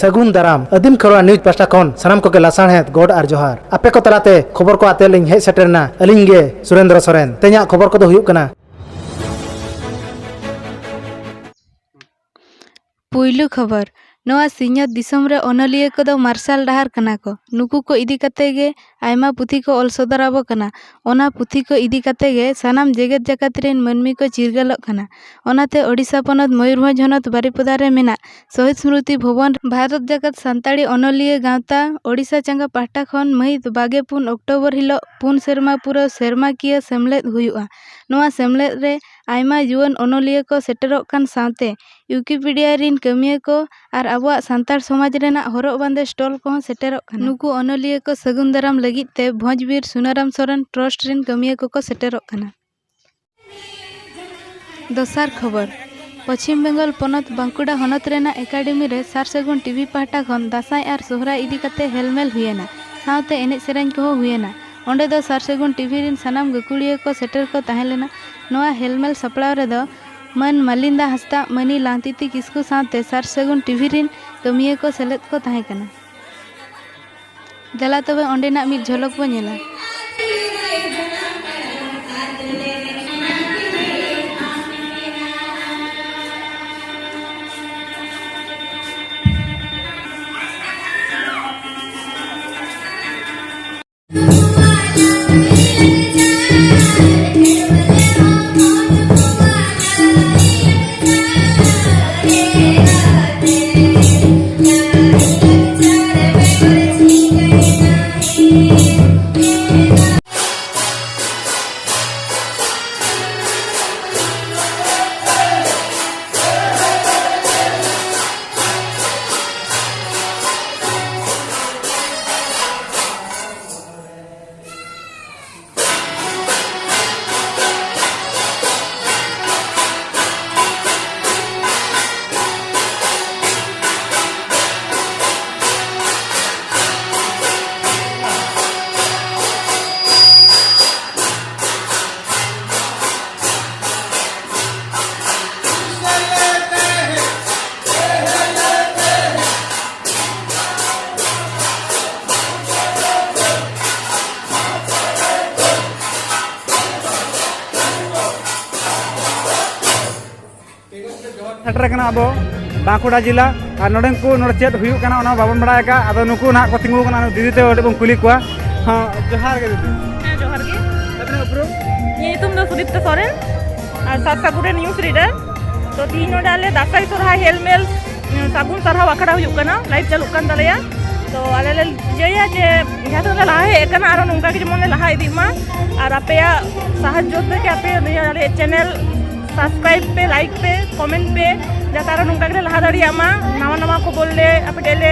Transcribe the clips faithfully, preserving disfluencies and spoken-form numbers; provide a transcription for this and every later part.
ᱥᱟᱹᱜᱩᱱ ᱫᱟᱨᱟᱢ᱾ ᱟᱹᱫᱤᱢ ᱠᱷᱮᱨᱣᱟᱲ ᱱᱤᱭᱩᱡᱽ ᱯᱟᱦᱴᱟ ᱠᱷᱚᱱ ᱥᱟᱱᱟᱢ ᱠᱚᱜᱮ ᱞᱟᱥᱟᱲᱦᱮᱫ ᱜᱚᱰ ᱟᱨ ᱡᱚᱦᱟᱨ᱾ ᱟᱯᱮ ᱠᱚ ᱛᱟᱞᱟᱛᱮ ᱠᱷᱚᱵᱚᱨ ᱠᱚ ᱟᱛᱮ ᱞᱤᱧ ᱦᱮᱡ ᱥᱮᱴᱮᱨ ᱮᱱᱟ ᱟᱹᱞᱤᱧ ᱜᱮ ᱥᱩᱨᱮᱱᱫᱨᱚ ᱥᱚᱨᱮᱱ᱾ ᱛᱮᱦᱮᱧᱟᱜ ᱠᱷᱚᱵᱚᱨ ᱠᱚᱫᱚ ᱦᱩᱭᱩᱜ ᱠᱟᱱᱟ᱾ ᱯᱩᱭᱞᱩ ᱠᱷᱚᱵᱚᱨ, ᱱᱚᱣᱟ ᱥᱤᱧᱚᱛ ᱫᱤᱥᱚᱢ ᱨᱮ ᱚᱱᱚᱞᱤᱭᱟᱹ ᱠᱚᱫᱚ ᱢᱟᱨᱥᱟᱞ ᱰᱟᱦᱟᱨ ᱠᱟᱱᱟ ᱠᱚ᱾ ᱱᱩᱠᱩ ᱠᱚ ᱤᱫᱤ ᱠᱟᱛᱮ ᱜᱮ ᱟᱭᱢᱟ ᱯᱩᱛᱷᱤ ᱠᱚ ᱚᱞ ᱥᱚᱫᱚᱨ ᱟᱵᱚ ᱠᱟᱱᱟ᱾ ᱚᱱᱟ ᱯᱩᱛᱷᱤ ᱠᱚ ᱤᱫᱤ ᱠᱟᱛᱮ ᱜᱮ ᱥᱟᱱᱟᱢ ᱡᱮᱜᱮᱛ ᱡᱟᱠᱟᱛ ᱨᱮᱱ ᱢᱟᱹᱱᱢᱤ ᱠᱚ ᱪᱤᱨᱜᱟᱹᱞᱚᱜ ᱠᱟᱱᱟ᱾ ᱚᱱᱟᱛᱮ ᱳᱰᱤᱥᱟ ᱯᱚᱱᱚᱛ ᱢᱚᱭᱩᱨᱵᱷᱚᱸᱡᱽ ᱦᱚᱱᱚᱛ ᱵᱟᱨᱤᱯᱚᱫᱟ ᱨᱮ ᱢᱮᱱᱟᱜ ᱥᱚᱦᱤᱫ ᱥᱢᱨᱩᱛᱤ ᱵᱷᱚᱵᱚᱱ ᱨᱮ ᱵᱷᱟᱨᱚᱛ ᱡᱟᱠᱟᱛ ᱥᱟᱱᱛᱟᱲᱤ ᱚᱱᱚᱞᱤᱭᱟᱹ ᱜᱟᱶᱛᱟ ᱳᱰᱤᱥᱟ ᱪᱟᱸᱜᱟ ᱯᱟᱦᱴᱟ ᱠᱷᱚᱱ ᱢᱟᱹᱦᱤᱛ ᱵᱟᱜᱮ ᱯᱩᱱ ᱚᱠᱴᱳᱵᱚᱨ ᱦᱤᱞᱳᱜ ᱯᱩᱱ ᱥᱮᱨᱢᱟ ᱯᱩᱨᱟᱹᱣ ᱥᱮᱨᱢᱟᱠᱤᱭᱟᱹ ᱥᱮᱢᱞᱮᱫ ᱦᱩᱭᱩᱜᱼᱟ᱾ ᱱᱚᱣᱟ ᱥᱮᱢᱞᱮᱫ ᱨᱮ ᱟᱭᱢᱟ ᱡᱩᱣᱟᱹᱱ ᱚᱱᱚᱞᱤᱭᱟᱹ ᱠᱚ ᱥᱮᱴᱮᱨᱚᱜ ᱠᱟᱱ ᱥᱟᱶᱛᱮ ᱣᱤᱠᱤᱯᱤᱰᱤᱭᱟ ᱨᱤᱱ ᱠᱟᱹᱢᱤᱭᱟᱹ ᱠᱚ ᱟᱨ ᱟᱵᱚᱣᱟᱜ ᱥᱟᱱᱛᱟᱲ ᱥᱚᱢᱟᱡᱽ ᱨᱮᱱᱟᱜ ᱦᱚᱨᱚᱜ ᱵᱟᱸᱫᱮ ᱥᱴᱚᱞ ᱠᱚᱦᱚᱸ ᱥᱮᱴᱮᱨᱚᱜ ᱠᱟᱱᱟ᱾ ᱱᱩᱠᱩ ᱚᱱᱚᱞᱤᱭᱟᱹ ᱠᱚ ᱥᱟᱹᱜᱩᱱ ᱫᱟᱨᱟᱢ ᱞᱟᱹᱜᱤᱫ ᱛᱮ ᱵᱷᱚᱸᱡᱽᱵᱤᱨ ᱥᱩᱱᱟᱨᱟᱢ ᱥᱚᱨᱮᱱ ᱴᱨᱚᱥᱴ ᱨᱤᱱ ᱠᱟᱹᱢᱤᱭᱟᱹ ᱠᱚᱠᱚ ᱥᱮᱴᱮᱨᱚᱜ ᱠᱟᱱᱟ᱾ ᱫᱚᱥᱟᱨ ᱠᱷᱚᱵᱚᱨ, ᱯᱚᱪᱷᱤᱢ ᱵᱮᱝᱜᱚᱞ ᱯᱚᱱᱚᱛ ᱵᱟᱸᱠᱩᱲᱟ ᱦᱚᱱᱚᱛ ᱨᱮᱱᱟᱜ ᱮᱠᱟᱰᱮᱢᱤ ᱨᱮ ᱥᱟᱨ ᱥᱟᱹᱜᱩᱱ ᱴᱤᱵᱷᱤ ᱯᱟᱦᱴᱟ ᱠᱷᱚᱱ ᱫᱟᱸᱥᱟᱭ ᱟᱨ ᱥᱚᱦᱨᱟᱭ ᱤᱫᱤ ᱠᱟᱛᱮ ᱦᱮᱞᱢᱮᱞ ᱦᱩᱭᱮᱱᱟ᱾ ᱥᱟᱶᱛᱮ ᱮᱱᱮᱡ ᱥᱮᱨᱮᱧ ᱠᱚᱦᱚᱸ ᱦᱩᱭᱮᱱᱟ᱾ ᱚᱸᱰᱮ ᱫᱚ ᱥᱟᱨ ᱥᱟᱹᱜᱩᱱ ᱴᱤᱵᱷᱤ ᱨᱤᱱ ᱥᱟᱱᱟᱢ ᱜᱟᱹᱠᱷᱩᱲᱤᱭᱟᱹ ᱠᱚ ᱥᱮᱴᱮᱨ ᱠᱚ ᱛᱟᱦᱮᱸ ᱞᱮᱱᱟ᱾ ᱱᱚᱣᱟ ᱦᱮᱞᱢᱮᱞ ᱥᱟᱯᱲᱟᱣ ᱨᱮᱫᱚ ᱢᱟᱹᱱ ᱢᱟᱞᱤᱱᱫᱟ ᱦᱟᱸᱥᱫᱟᱜ, ᱢᱟᱹᱱᱤ ᱞᱟᱝᱛᱤᱛᱤ ᱠᱤᱥᱠᱩ ᱥᱟᱶᱛᱮ ᱥᱟᱨ ᱥᱟᱹᱜᱩᱱ ᱴᱤᱵᱷᱤ ᱨᱤᱱ ᱠᱟᱹᱢᱤᱭᱟᱹ ᱠᱚ ᱥᱮᱞᱮᱫ ᱠᱚ ᱛᱟᱦᱮᱸ ᱠᱟᱱᱟ᱾ ᱫᱮᱞᱟ ᱛᱚᱵᱮ ᱚᱸᱰᱮᱱᱟᱜ ᱢᱤᱫ ᱡᱷᱚᱞᱚᱠ ᱵᱚ ᱧᱮᱞᱟ᱾ ᱥᱮᱴᱮᱨ ᱠᱟᱱᱟ ᱟᱵᱚ ᱵᱟᱸᱠᱩᱲᱟ ᱡᱮᱞᱟ᱾ ᱟᱨ ᱱᱚᱰᱮᱱ ᱠᱚ ᱱᱚᱰᱮ ᱪᱮᱫ ᱦᱩᱭᱩᱜ ᱠᱟᱱᱟ ᱚᱱᱟ ᱵᱟᱵᱚᱱ ᱵᱟᱲᱟᱭ ᱟᱠᱟᱫ᱾ ᱟᱫᱚ ᱱᱩᱠᱩ ᱱᱟᱦᱟᱜ ᱠᱚ ᱛᱤᱸᱜᱩ ᱠᱟᱱᱟ, ᱫᱤᱫᱤ ᱛᱮ ᱠᱟᱹᱴᱤᱡ ᱵᱚᱱ ᱠᱩᱞᱤ ᱠᱚᱣᱟ᱾ ᱦᱚᱸ, ᱡᱚᱦᱟᱨ ᱜᱮ ᱫᱤᱫᱤ᱾ ᱦᱮᱸ, ᱡᱚᱦᱟᱨ ᱜᱮ᱾ ᱟᱹᱵᱤᱱᱟᱜ ᱩᱯᱨᱩᱢ? ᱤᱧᱟᱹᱜ ᱧᱩᱛᱩᱢ ᱫᱚ ᱥᱩᱫᱤᱯᱛᱟ ᱥᱚᱨᱮᱱ ᱟᱨ ᱥᱟᱛ ᱥᱟᱹᱜᱩᱱ ᱨᱮ ᱱᱤᱭᱩᱡᱽ ᱨᱤᱰᱟᱨ᱾ ᱛᱚ, ᱛᱤᱦᱤᱧ ᱱᱚᱰᱮ ᱟᱞᱮ ᱫᱟᱸᱥᱟᱭ ᱥᱚᱨᱦᱟᱭ ᱦᱮᱞᱢᱮᱞ ᱥᱟᱹᱜᱩᱱ ᱥᱟᱨᱦᱟᱣ ᱟᱠᱷᱲᱟ ᱦᱩᱭᱩᱜ ᱠᱟᱱᱟ, ᱞᱟᱭᱤᱵᱷ ᱪᱟᱹᱞᱩᱜ ᱠᱟᱱ ᱛᱟᱞᱮᱭᱟ᱾ ᱛᱚ, ᱟᱞᱮ ᱞᱮ ᱨᱤᱡᱟᱹᱭᱟ ᱡᱮ ᱡᱟᱦᱟᱸ ᱛᱤᱱᱟᱹᱜ ᱞᱮ ᱞᱟᱦᱟ ᱦᱮᱡ ᱟᱠᱟᱱᱟ, ᱟᱨᱚ ᱱᱚᱝᱠᱟ ᱜᱮ ᱡᱮᱢᱚᱱ ᱞᱮ ᱞᱟᱦᱟ ᱤᱫᱤᱜ ᱢᱟ᱾ ᱟᱨ ᱟᱯᱮᱭᱟᱜ ᱥᱟᱦᱟᱡᱽᱡᱚ ᱛᱮᱜᱮ ᱟᱯᱮ ᱱᱤᱭᱟᱹ ᱟᱞᱮ ᱪᱮᱱᱮᱞ ᱥᱟᱵᱥᱠᱨᱟᱭᱤᱵ ᱯᱮ, ᱞᱟᱭᱤᱠ ᱯᱮ, ᱠᱚᱢᱮᱱᱴ ᱯᱮ, ᱡᱟᱛᱮ ᱟᱨᱚ ᱱᱚᱝᱠᱟ ᱜᱮᱞᱮ ᱞᱟᱦᱟ ᱫᱟᱲᱮᱭᱟᱜ ᱢᱟ, ᱱᱟᱣᱟ ᱱᱟᱣᱟ ᱠᱷᱚᱵᱚᱨ ᱞᱮ ᱟᱯᱮ ᱴᱷᱮᱱ ᱞᱮ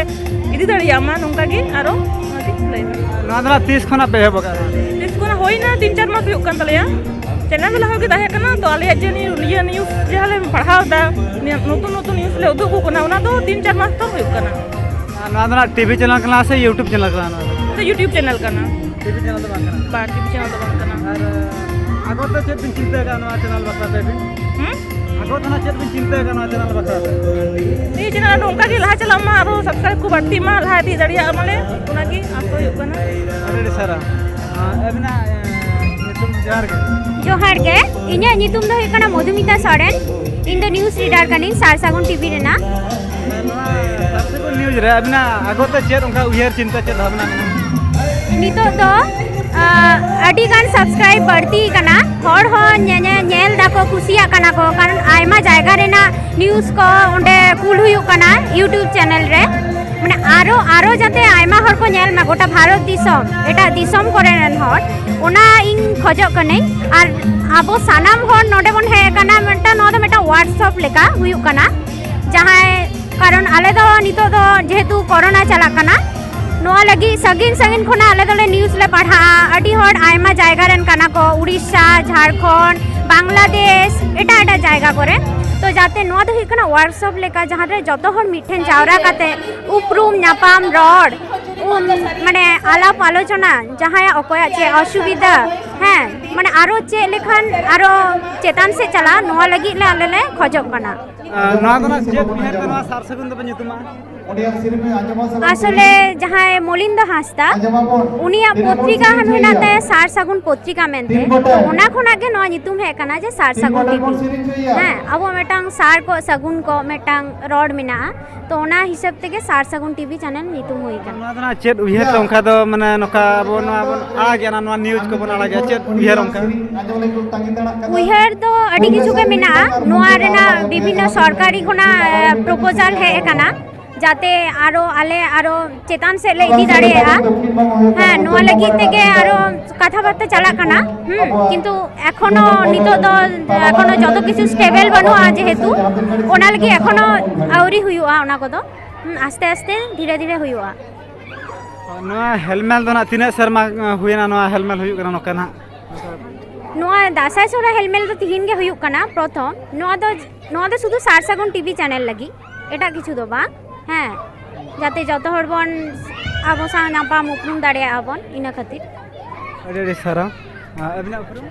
ᱤᱫᱤ ᱫᱟᱲᱮᱭᱟᱜ ᱢᱟ, ᱱᱚᱝᱠᱟ ᱜᱮ ᱟᱨᱚ ᱚᱱᱟᱜᱮ ᱞᱟᱹᱭ ᱢᱮ᱾ ᱱᱚᱣᱟ ᱫᱚ ᱱᱟᱜ ᱛᱤᱥ ᱠᱷᱚᱱᱟᱜ ᱯᱮ ᱮᱦᱚᱵ ᱟᱠᱟᱫᱟ? ᱛᱤᱥ ᱠᱷᱚᱱᱟᱜ ᱦᱩᱭᱱᱟ, ᱛᱤᱱ ᱪᱟᱨ ᱢᱟᱥ ᱦᱩᱭᱩᱜ ᱠᱟᱱ ᱛᱟᱞᱮᱭᱟ᱾ ᱪᱮᱱᱮᱞ ᱫᱚ ᱞᱟᱦᱟ ᱜᱮ ᱛᱟᱦᱮᱸ ᱠᱟᱱᱟ, ᱛᱚ ᱟᱞᱮᱭᱟᱜ ᱡᱮ ᱱᱤᱭᱩ- ᱱᱤᱭᱟᱹ ᱱᱤᱭᱩᱡᱽ ᱡᱟᱦᱟᱸ ᱞᱮ ᱯᱟᱲᱦᱟᱣ ᱮᱫᱟ, ᱱᱤᱭᱟᱹ ᱱᱚᱛᱩᱱ ᱱᱚᱛᱩᱱ ᱱᱤᱭᱩᱡᱽ ᱞᱮ ᱩᱫᱩᱜ ᱟᱠᱚ ᱠᱟᱱᱟ, ᱚᱱᱟ ᱫᱚ ᱛᱤᱱ ᱪᱟᱨ ᱢᱟᱥ ᱠᱷᱚᱱ ᱦᱩᱭᱩᱜ ᱠᱟᱱᱟ᱾ ᱟᱨ ᱱᱚᱣᱟ ᱫᱚ ᱱᱟᱜ ᱴᱤᱵᱷᱤ ᱪᱮᱱᱮᱞ ᱠᱟᱱᱟ ᱥᱮ ᱭᱩᱴᱩᱵᱽ ᱪᱮᱱᱮᱞ ᱠᱟᱱᱟ? ᱱᱚᱣᱟ ᱫᱚ ᱱᱚᱣᱟ ᱫᱚ ᱭᱩᱴᱩᱵᱽ ᱪᱮᱱᱮᱞ ᱠᱟᱱᱟ᱾ ᱴᱤᱵᱷᱤ ᱪᱮᱱᱮᱞ ᱫᱚ ᱵᱟᱝ ᱠᱟᱱᱟ᱾ ᱵᱟ, ᱴᱤᱵᱷᱤ ᱪᱮᱱᱮᱞ ᱫᱚ ᱵᱟᱝ ᱠᱟᱱᱟ᱾ ᱟᱨ ᱟᱜᱚᱛ ᱫᱚ ᱪᱮᱫ ᱵᱤᱱ ᱪᱤᱱᱛᱟᱹ ᱟᱠᱟᱫ ᱱᱚᱣᱟ ᱪᱮᱱᱮᱞ ᱵᱟᱠᱷᱨᱟ ᱛᱮ ᱟᱹᱵᱤᱱ? ᱦᱩᱸ? ᱟᱜᱚᱛ ᱫᱚ ᱱᱟᱜ ᱪᱮᱫ ᱵᱤᱱ ᱪᱤᱱᱛᱟᱹ ᱟᱠᱟᱫ ᱱᱚᱣᱟ ᱪᱮᱱᱮᱞ ᱵᱟᱠᱷᱨᱟ ᱛᱮ? ᱱᱤᱭᱟᱹ ᱪᱮᱱᱮᱞ ᱟᱨᱚ ᱚᱱᱠᱟ ᱜᱮ ᱞᱟᱦᱟ ᱪᱟᱞᱟᱜ ᱢᱟ, ᱟᱨᱚ ᱥᱟᱵᱥᱠᱨᱟᱭᱤᱵ ᱠᱚ ᱵᱟᱹᱲᱛᱤᱜ ᱢᱟ, ᱞᱟᱦᱟ ᱤᱫᱤ ᱫᱟᱲᱮᱭᱟᱜ ᱢᱟᱞᱮ, ᱚᱱᱟᱜᱮ ᱟᱥ ᱫᱚ ᱦᱩᱭᱩᱜ ᱠᱟᱱᱟ᱾ ᱟᱹᱰᱤ ᱟᱹᱰᱤ ᱥᱟᱨᱦᱟᱣ᱾ ᱟᱨ ᱟᱹᱵᱤᱱᱟᱜ ᱧᱩᱛᱩᱢ? ᱡᱚᱦᱟᱨ ᱜᱮ᱾ ᱡᱚᱦᱟᱨ ᱜᱮ, ᱤᱧᱟᱹᱜ ᱧᱩᱛᱩᱢ ᱫᱚ ᱦᱩᱭᱩᱜ ᱠᱟᱱᱟ ᱢᱚᱫᱷᱩᱢᱤᱛᱟ ᱥᱚᱨᱮᱱ᱾ ᱤᱧ ᱫᱚ ᱱᱤᱭᱩᱡᱽ ᱨᱤᱰᱟᱨ ᱠᱟᱹᱱᱟᱹᱧ ᱥᱟᱨ ᱥᱟᱹᱜᱩᱱ ᱴᱤᱵᱷᱤ ᱨᱮᱱᱟᱜ᱾ ᱱᱚᱣᱟ ᱥᱟᱨ ᱥᱟᱹᱜᱩᱱ ᱱᱤᱭᱩᱡᱽ ᱨᱮ ᱟᱹᱵᱤᱱᱟᱜ ᱟᱜᱚᱛ ᱛᱮ ᱪᱮᱫ ᱚᱱᱠᱟ ᱩᱭᱦᱟᱹᱨ ᱪᱤᱱᱛᱟᱹ, ᱪᱮᱫ ᱵᱷᱟᱵᱽᱱᱟ ᱢᱮᱱᱟᱜᱼᱟ? ᱱᱤᱛᱚᱜ ᱫᱚ ᱟᱹᱰᱤ ᱜᱟᱱ ᱥᱟᱵᱥᱠᱨᱟᱭᱤᱵ ᱵᱟᱹᱲᱛᱤ ᱟᱠᱟᱱᱟ, ᱦᱚᱲ ᱦᱚᱸ ᱧᱮᱧᱮ ᱧᱮᱞ ᱫᱟᱠᱚ, ᱠᱩᱥᱤᱭᱟᱜ ᱠᱟᱱᱟ ᱠᱚ, ᱠᱟᱨᱚᱱ ᱟᱭᱢᱟ ᱡᱟᱭᱜᱟ ᱨᱮᱱᱟᱜ ᱱᱤᱭᱩᱡᱽ ᱠᱚ ᱚᱸᱰᱮ ᱠᱩᱞ ᱦᱩᱭᱩᱜ ᱠᱟᱱᱟ ᱭᱩᱴᱩᱵᱽ ᱪᱮᱱᱮᱞ ᱨᱮ᱾ ᱢᱟᱱᱮ ᱟᱨᱚ ᱟᱨᱚ ᱡᱟᱛᱮ ᱟᱭᱢᱟ ᱦᱚᱲ ᱠᱚ ᱧᱮᱞ ᱢᱟ, ᱜᱚᱴᱟ ᱵᱷᱟᱨᱚᱛ ᱫᱤᱥᱚᱢ, ᱮᱴᱟᱜ ᱫᱤᱥᱚᱢ ᱠᱚᱨᱮ ᱨᱮᱱ ᱦᱚᱲ, ᱚᱱᱟ ᱤᱧ ᱠᱷᱚᱡᱚᱜ ᱠᱟᱹᱱᱟᱹᱧ᱾ ᱟᱨ ᱟᱵᱚ ᱥᱟᱱᱟᱢ ᱦᱚᱲ ᱱᱚᱰᱮ ᱵᱚᱱ ᱦᱮᱡ ᱟᱠᱟᱱᱟ, ᱢᱤᱫᱴᱟᱝ ᱱᱚᱣᱟ ᱫᱚ ᱢᱤᱫᱴᱟᱝ ᱣᱟᱨᱠᱥᱚᱯ ᱞᱮᱠᱟ ᱦᱩᱭᱩᱜ ᱠᱟᱱᱟ, ᱡᱟᱦᱟᱸᱭ ᱠᱟᱨᱚᱱ ᱟᱞᱮ ᱫᱚ ᱱᱤᱛᱚᱜ ᱫᱚ ᱡᱮᱦᱮᱛᱩ ᱠᱚᱨᱳᱱᱟ ᱪᱟᱞᱟᱜ ᱠᱟᱱᱟ, ᱱᱚᱣᱟ ᱞᱟᱹᱜᱤᱫ ᱥᱟᱺᱜᱤᱧ ᱥᱟᱺᱜᱤᱧ ᱠᱷᱚᱱᱟᱜ ᱟᱞᱮ ᱫᱚᱞᱮ ᱱᱤᱭᱩᱡᱽ ᱞᱮ ᱯᱟᱲᱦᱟᱜᱼᱟ᱾ ᱟᱹᱰᱤ ᱦᱚᱲ ᱟᱭᱢᱟ ᱡᱟᱭᱜᱟ ᱨᱮᱱ ᱠᱟᱱᱟ ᱠᱚ, ᱩᱲᱤᱥᱥᱟ, ᱡᱷᱟᱲᱠᱷᱚᱸᱰ, ᱵᱟᱝᱞᱟᱫᱮᱥ, ᱮᱴᱟᱜ ᱮᱴᱟᱜ ᱡᱟᱭᱜᱟ ᱠᱚᱨᱮ᱾ ᱛᱚ ᱡᱟᱛᱮ ᱱᱚᱣᱟ ᱫᱚ ᱦᱩᱭᱩᱜ ᱠᱟᱱᱟ ᱣᱟᱨᱠᱥᱚᱯ ᱞᱮᱠᱟ, ᱡᱟᱦᱟᱸ ᱨᱮ ᱡᱚᱛᱚ ᱦᱚᱲ ᱢᱤᱫ ᱴᱷᱮᱱ ᱡᱟᱣᱨᱟ ᱠᱟᱛᱮ ᱩᱯᱨᱩᱢ ᱧᱟᱯᱟᱢ ᱨᱚᱲ, ᱩᱢ, ᱢᱟᱱᱮ ᱟᱞᱟᱯ ᱟᱞᱳᱪᱚᱱᱟ, ᱡᱟᱦᱟᱸᱭᱟᱜ ᱚᱠᱚᱭᱟᱜ ᱪᱮᱫ ᱚᱥᱩᱵᱤᱫᱷᱟ, ᱦᱮᱸ, ᱢᱟᱱᱮ ᱟᱨᱚ ᱪᱮᱫ ᱞᱮᱠᱷᱟᱱ ᱟᱨᱚ ᱪᱮᱛᱟᱱ ᱥᱮᱫ ᱪᱟᱞᱟᱜᱼᱟ, ᱱᱚᱣᱟ ᱞᱟᱹᱜᱤᱫ ᱞᱮ ᱟᱞᱮ ᱞᱮ ᱠᱷᱚᱡᱚᱜ ᱠᱟᱱᱟ᱾ ᱟᱨ ᱱᱚᱣᱟ ᱫᱚ ᱱᱟᱜ ᱪᱮᱫ ᱩᱭᱦᱟᱹᱨ ᱛᱮ ᱱᱚᱣᱟ ᱥᱟᱨ ᱥᱟᱹᱜᱩᱱ ᱫᱚᱯᱮ ᱧᱩᱛᱩᱢᱟ? ᱟᱥᱚᱞᱮ ᱡᱟᱦᱟᱸᱭ ᱢᱚᱞᱤᱱᱫᱚ ᱦᱟᱸᱥᱫᱟ, ᱩᱱᱤᱭᱟᱜ ᱯᱚᱛᱨᱤᱠᱟ ᱢᱮᱱᱟᱜ ᱛᱟᱭᱟ ᱥᱟᱨ ᱥᱟᱹᱜᱩᱱ ᱯᱚᱛᱨᱤᱠᱟ ᱢᱮᱱᱛᱮ, ᱛᱚ ᱚᱱᱟ ᱠᱷᱚᱱᱟᱜ ᱜᱮ ᱱᱚᱣᱟ ᱧᱩᱛᱩᱢ ᱦᱮᱡ ᱟᱠᱟᱱᱟ ᱡᱮ ᱥᱟᱨ ᱥᱟᱹᱜᱩᱱ ᱴᱤᱵᱷᱤ᱾ ᱦᱮᱸ, ᱟᱵᱚᱣᱟᱜ ᱢᱤᱫᱴᱟᱝ ᱥᱟᱨ ᱠᱚ ᱥᱟᱹᱜᱩᱱ ᱠᱚ ᱢᱤᱫᱴᱟᱝ ᱨᱚᱲ ᱢᱮᱱᱟᱜᱼᱟ, ᱛᱚ ᱚᱱᱟ ᱦᱤᱥᱟᱹᱵ ᱛᱮᱜᱮ ᱥᱟᱨ ᱥᱟᱹᱜᱩᱱ ᱴᱤᱵᱷᱤ ᱪᱮᱱᱮᱞ ᱧᱩᱛᱩᱢ ᱦᱩᱭ ᱟᱠᱟᱱᱟ᱾ ᱱᱚᱣᱟ ᱫᱚ ᱱᱟᱜ ᱪᱮᱫ ᱩᱭᱦᱟᱹᱨ ᱛᱮ ᱚᱱᱠᱟ ᱫᱚ, ᱢᱟᱱᱮ, ᱱᱚᱝᱠᱟ ᱟᱵᱚ ᱱᱚᱣᱟ ᱵᱚᱱ ᱟᱲᱟᱜᱮᱜᱼᱟ, ᱱᱚᱣᱟ ᱱᱤᱭᱩᱡᱽ ᱠᱚᱵᱚᱱ ᱟᱲᱟᱜᱮᱜᱼᱟ, ᱪᱮᱫ ᱩᱭᱦᱟᱹᱨ ᱚᱱᱠᱟ? ᱩᱭᱦᱟᱹᱨ ᱫᱚ ᱟᱹᱰᱤ ᱠᱤᱪᱷᱩ ᱜᱮ ᱢᱮᱱᱟᱜᱼᱟ᱾ ᱱᱚᱣᱟ ᱨᱮᱱᱟᱜ ᱵᱤᱵᱷᱤᱱᱱᱚ ᱥᱚᱨᱠᱟᱨᱤ ᱠᱷᱚᱱᱟᱜ, ᱮ, ᱯᱨᱚᱯᱳᱡᱟᱞ ᱦᱮᱡ ᱟᱠᱟᱱᱟ, ᱡᱟᱛᱮ ᱟᱨᱚ ᱟᱞᱮ ᱟᱨᱚ ᱪᱮᱛᱟᱱ ᱥᱮᱫ ᱞᱮ ᱤᱫᱤ ᱫᱟᱲᱮᱭᱟᱜᱼᱟ᱾ ᱦᱮᱸ, ᱱᱚᱣᱟ ᱞᱟᱹᱜᱤᱫ ᱛᱮᱜᱮ ᱟᱨᱚ ᱠᱟᱛᱷᱟ ᱵᱟᱨᱛᱟ ᱪᱟᱞᱟᱜ ᱠᱟᱱᱟ᱾ ᱦᱩᱸ, ᱠᱤᱱᱛᱩ ᱮᱠᱷᱚᱱᱳ ᱱᱤᱛᱚᱜ ᱫᱚ ᱮᱠᱷᱚᱱᱳ ᱡᱚᱛᱚ ᱠᱤᱪᱷᱩ ᱥᱴᱮᱵᱮᱞ ᱵᱟᱹᱱᱩᱜᱼᱟ, ᱡᱮᱦᱮᱛᱩ ᱚᱱᱟ ᱞᱟᱹᱜᱤᱫ ᱮᱠᱷᱚᱱᱳ ᱟᱹᱣᱨᱤ ᱦᱩᱭᱩᱜᱼᱟ ᱚᱱᱟ ᱠᱚᱫᱚ᱾ ᱦᱩᱸ, ᱟᱥᱛᱮ ᱟᱥᱛᱮ ᱫᱷᱤᱨᱮ ᱫᱷᱤᱨᱮ ᱦᱩᱭᱩᱜᱼᱟ᱾ ᱱᱚᱣᱟ ᱦᱮᱞᱢᱮᱞ ᱫᱚ ᱱᱟᱜ ᱛᱤᱱᱟᱹᱜ ᱥᱮᱨᱢᱟ, ᱮ, ᱦᱩᱭᱮᱱᱟ ᱱᱚᱣᱟ ᱦᱮᱞᱢᱮᱞ ᱦᱩᱭᱩᱜ ᱠᱟᱱᱟ ᱱᱚᱝᱠᱟ ᱱᱟᱜ? ᱱᱚᱣᱟ ᱫᱟᱸᱥᱟᱭ ᱥᱚᱨᱦᱟᱭ ᱦᱮᱞᱢᱮᱞ ᱫᱚ ᱛᱤᱦᱤᱧ ᱜᱮ ᱦᱩᱭᱩᱜ ᱠᱟᱱᱟ ᱯᱨᱚᱛᱷᱚᱢ᱾ ᱱᱚᱣᱟ ᱫᱚ, ᱱᱚᱣᱟ ᱫᱚ ᱥᱩᱫᱷᱩ ᱥᱟᱨ ᱥᱟᱹᱜᱩᱱ ᱴᱤᱵᱷᱤ ᱪᱮᱱᱮᱞ ᱞᱟᱹᱜᱤᱫ, ᱮᱴᱟᱜ ᱠᱤᱪᱷᱩ ᱫᱚ ᱵᱟᱝ᱾ ᱦᱮᱸ, ᱡᱟᱛᱮ ᱡᱚᱛᱚ ᱦᱚᱲ ᱵᱚᱱ ᱟᱵᱚ ᱥᱟᱶ ᱧᱟᱯᱟᱢ ᱩᱯᱨᱩᱢ ᱫᱟᱲᱮᱭᱟᱜᱼᱟ ᱵᱚᱱ, ᱤᱱᱟᱹ ᱠᱷᱟᱹᱛᱤᱨ᱾ ᱟᱹᱰᱤ ᱟᱹᱰᱤ ᱥᱟᱨᱦᱟᱣ᱾ ᱟᱨ ᱟᱹᱵᱤᱱᱟᱜ ᱩᱯᱨᱩᱢ?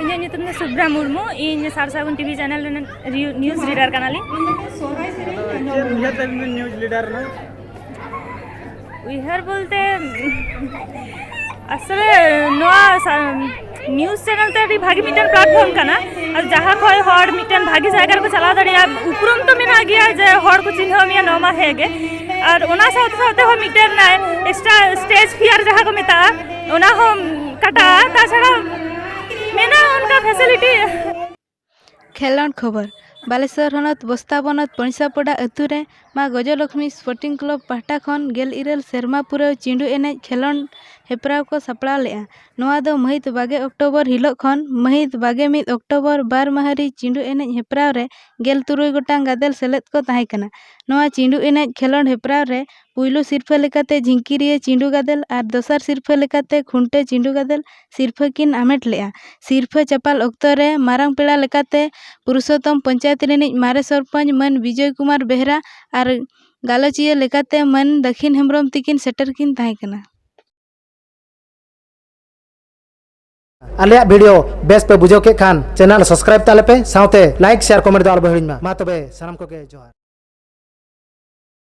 ᱤᱧᱟᱹᱜ ᱧᱩᱛᱩᱢ ᱫᱚ ᱥᱩᱵᱽᱨᱟ ᱢᱩᱨᱢᱩ᱾ ᱤᱧ ᱥᱟᱨ ᱥᱟᱹᱜᱩᱱ ᱴᱤᱵᱷᱤ ᱪᱮᱱᱮᱞ ᱨᱮᱱ ᱨᱤᱭᱩ-, ᱱᱤᱭᱩᱡᱽ ᱨᱤᱰᱟᱨ ᱠᱟᱱᱟᱞᱤᱧ᱾ ᱟᱫᱚ ᱪᱮᱫ ᱩᱭᱦᱟᱹᱨ ᱛᱟᱵᱤᱱ ᱵᱤᱱ ᱱᱤᱭᱩᱡᱽ ᱞᱤᱰᱟᱨ ᱨᱮᱱᱟᱜ? ᱩᱭᱦᱟᱹᱨ ᱵᱚᱞᱛᱮ, ᱟᱥᱚᱞᱮ ᱱᱚᱣᱟ ᱥᱟ-, ᱱᱤᱭᱩᱡᱽ ᱪᱮᱱᱮᱞ ᱛᱮ ᱟᱹᱰᱤ ᱵᱷᱟᱹᱜᱤ ᱢᱤᱫᱴᱮᱱ ᱯᱞᱟᱴᱯᱷᱚᱨᱢ ᱠᱟᱱᱟ᱾ ᱟᱨ ᱡᱟᱦᱟᱸ ᱠᱷᱚᱱ ᱦᱚᱲ ᱢᱤᱫᱴᱮᱱ ᱵᱷᱟᱹᱜᱤ ᱡᱟᱭᱜᱟ ᱨᱮᱠᱚ ᱪᱟᱞᱟᱣ ᱫᱟᱲᱮᱭᱟᱜᱼᱟ, ᱩᱯᱨᱩᱢ ᱛᱚ ᱢᱮᱱᱟᱜ ᱜᱮᱭᱟ ᱡᱮ ᱦᱚᱲ ᱠᱚ ᱪᱤᱱᱦᱟᱹᱣ ᱢᱮᱭᱟ, ᱱᱚᱣᱟ ᱢᱟ ᱦᱮᱸ ᱜᱮ᱾ ᱟᱨ ᱚᱱᱟ ᱥᱟᱶᱛᱮ ᱥᱟᱶᱛᱮ ᱦᱚᱸ ᱢᱤᱫᱴᱮᱱ ᱮᱠᱥᱴᱨᱟ ᱥᱴᱮᱡᱽ ᱯᱷᱤᱭᱟᱨ ᱡᱟᱦᱟᱸ ᱠᱚ ᱢᱮᱛᱟᱜᱼᱟ, ᱚᱱᱟ ᱦᱚᱸ ᱠᱟᱴᱟᱜᱼᱟ᱾ ᱛᱟᱪᱷᱟᱲᱟ ᱢᱮᱱᱟᱜᱼᱟ ᱚᱱᱠᱟ ᱯᱷᱮᱥᱤᱞᱤᱴᱤ᱾ ᱠᱷᱮᱞᱳᱸᱰ ᱠᱷᱚᱵᱚᱨ᱾ ᱵᱟᱞᱮᱥᱚᱨ ᱦᱚᱱᱚᱛ ᱵᱚᱥᱛᱟ ᱵᱚᱱᱚᱛ ᱯᱚᱭᱥᱟᱯᱚᱰᱟ ᱟᱹᱛᱩ ᱨᱮ ᱢᱟ ᱜᱚᱡᱚᱞᱚᱠᱷᱢᱤ ᱥᱯᱳᱨᱴᱤᱝ ᱠᱞᱟᱵᱽ ᱯᱟᱦᱴᱟ ᱠᱷᱚᱱ ᱜᱮᱞ ᱤᱨᱟᱹᱞ ᱥᱮᱨᱢᱟ ᱯᱩᱨᱟᱹᱣ ᱪᱤᱸᱰᱩ ᱮᱱᱮᱡ ᱠᱷᱮᱞᱳᱸᱰ ᱦᱮᱯᱨᱟᱣ ᱠᱚ ᱥᱟᱯᱲᱟᱣ ᱞᱮᱫᱼᱟ᱾ ᱱᱚᱣᱟ ᱫᱚ ᱢᱟᱹᱦᱤᱛ ᱵᱟᱜᱮ ᱚᱠᱴᱳᱵᱚᱨ ᱦᱤᱞᱳᱜ ᱠᱷᱚᱱ ᱢᱟᱹᱦᱤᱛ ᱵᱟᱜᱮ ᱢᱤᱫ ᱚᱠᱴᱳᱵᱚᱨ ᱵᱟᱨ ᱢᱟᱹᱦᱟᱹᱨᱤ ᱪᱤᱸᱰᱩ ᱮᱱᱮᱡ ᱦᱮᱯᱨᱟᱣ ᱨᱮ ᱜᱮᱞ ᱛᱩᱨᱩᱭ ᱜᱚᱴᱟᱝ ᱜᱟᱫᱮᱞ ᱥᱮᱞᱮᱫ ᱠᱚ ᱛᱟᱦᱮᱸ ᱠᱟᱱᱟ᱾ ᱱᱚᱣᱟ ᱪᱤᱸᱰᱩ ᱮᱱᱮᱡ ᱠᱷᱮᱞᱳᱸᱰ ᱦᱮᱯᱨᱟᱣ ᱨᱮ ᱯᱩᱭᱞᱩ ᱥᱤᱨᱯᱷᱟᱹ ᱞᱮᱠᱟᱛᱮ ᱡᱷᱤᱝᱠᱤᱨᱤᱭᱟᱹ ᱪᱤᱸᱰᱩ ᱜᱟᱫᱮᱞ ᱟᱨ ᱫᱚᱥᱟᱨ ᱥᱤᱨᱯᱷᱟᱹ ᱞᱮᱠᱟᱛᱮ ᱠᱷᱩᱱᱴᱟᱹ ᱪᱤᱸᱰᱩ ᱜᱟᱫᱮᱞ ᱥᱤᱨᱯᱷᱟᱹ ᱠᱤᱱ ᱦᱟᱢᱮᱴ ᱞᱮᱫᱼᱟ᱾ ᱥᱤᱨᱯᱷᱟᱹ ᱪᱟᱯᱟᱞ ᱚᱠᱛᱚ ᱨᱮ ᱢᱟᱨᱟᱝ ᱯᱮᱲᱟ ᱞᱮᱠᱟᱛᱮ ᱯᱩᱨᱩᱥᱳᱛᱛᱚᱢ ᱯᱚᱧᱪᱟᱭᱮᱛ ᱨᱤᱱᱤᱡ ᱢᱟᱨᱮ ᱥᱚᱨᱯᱚᱧᱪ ᱢᱟᱹᱱ ᱵᱤᱡᱚᱭ ᱠᱩᱢᱟᱨ ᱵᱮᱦᱨᱟ ᱟᱨ ᱜᱟᱞᱚᱪᱤᱭᱟᱹ ᱞᱮᱠᱟᱛᱮ ᱢᱟᱹᱱ ᱫᱟᱹᱠᱷᱤᱱ ᱦᱮᱢᱵᱽᱨᱚᱢ ᱛᱤᱠᱤᱱ ᱥᱮᱴᱮᱨ ᱠᱤᱱ ᱛᱟᱦᱮᱸ ᱠᱟᱱᱟ᱾ ᱟᱞᱮᱭᱟᱜ video ᱵᱮᱥ ᱯᱮ ᱵᱩᱡᱷᱟᱹᱣ ᱠᱮᱫ ᱠᱷᱟᱱ channel subscribe ᱛᱟᱞᱮ ᱯᱮ, ᱥᱟᱶᱛᱮ like, share, comment ᱫᱚ ᱟᱞᱚ ᱯᱮ ᱦᱤᱲᱤᱧ ᱢᱟ᱾ ᱢᱟ ᱛᱚᱵᱮ ᱥᱟᱱᱟᱢ ᱠᱚᱜᱮ ᱡᱚᱦᱟᱨ᱾